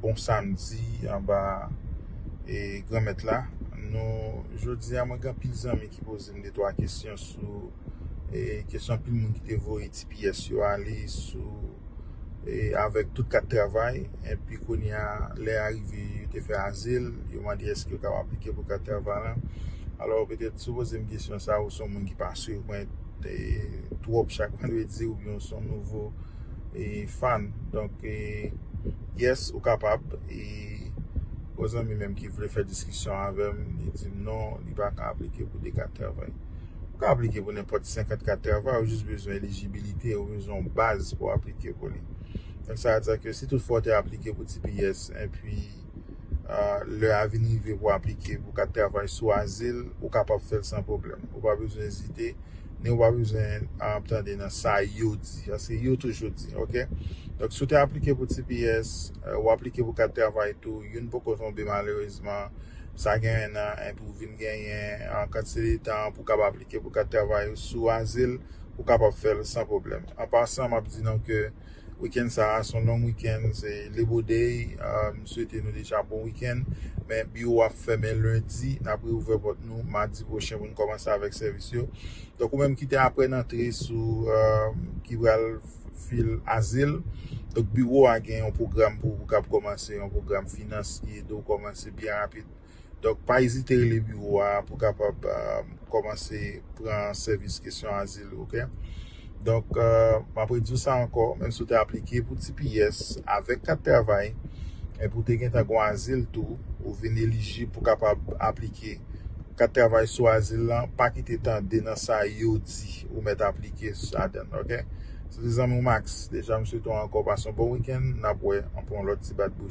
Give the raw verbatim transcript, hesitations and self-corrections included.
Bon samdi anba e, Granmèt la. Nou, jodi a, mwen gen anpil zanmi ki poze m de twa kesyon sou e, kesyon anpil moun ki te voye T P S yo ale sou e, avèk tout kat travay. Epi kounye a, lè a rive, yo te fè azil, yo mande èske yo kapab aplike pou kat travay la. Alò, petèt, si w poze m kesyon sa, ou se yon moun ki pa swiv mwen e, twòp chak vandredi, oubyen ou se yon nouvo e, fan. Donk, e, yes, ou kapab. E, yon zanmi menm ki vle fè diskisyon avè m, li di m non, li pa ka aplike pou de kat travay. Ou ka aplike pou nenpòt senkant kat travay, ou jis bezwen elijibilite, ou bezwen yon baz pou w aplike pou li. Donk, sa vle di ke si tout fwa w te aplike pou T P S, epi uh, lè a vin rive pou aplike pou kat travay sou azil, ou kapab fè l san pwoblèm. Ou pa bezwen ezite, ni ou pa bezwen uh, tande nan sa yo di. Paske yo toujou di, ok? Donk, si w te aplike pou T P S, uh, ou aplike pou kat travay tou, youn poko tonbe malerezman, sa gen en an, epi ou vin genyen an kantite de tan pou w kapab aplike pou kat travay sou azil, ou kapab fè l san pwoblèm. An pasan, m ap di nou ke wikenn sa a se yon long wikenn, se Labor Day. Uh, m swete nou deja bon wikenn. Men biwo a ap fèmen lendi, n ap reouvè pòt nou madi pwochen pou n kòmanse avèk sèvis yo. Donk, ou menm ki te apre n antre sou, uh, ki pral fil azil. Donk, biwo a gen yon pwogram pou ou k ap kòmanse, yon pwogram finans ki ede w kòmanse byen rapid. Donk, pa ezite rele biwo a pou kapab uh, kòmanse pran sèvis kesyon azil, ok? Donk, uh, m ap redi w sa ankò, menm si w te aplike pou T P S avèk kat travay, epi w te gentan gon azil tou, ou vin elijib pou kapab aplike. Kat travay sou azil lan, pa kite tande nan sa yo di ou mèt aplike ladan l, ok? Se te zanmi w Max, deja m swete w ankò pase yon bon wikenn, n ap wè pou yon lòt ti bat bouch.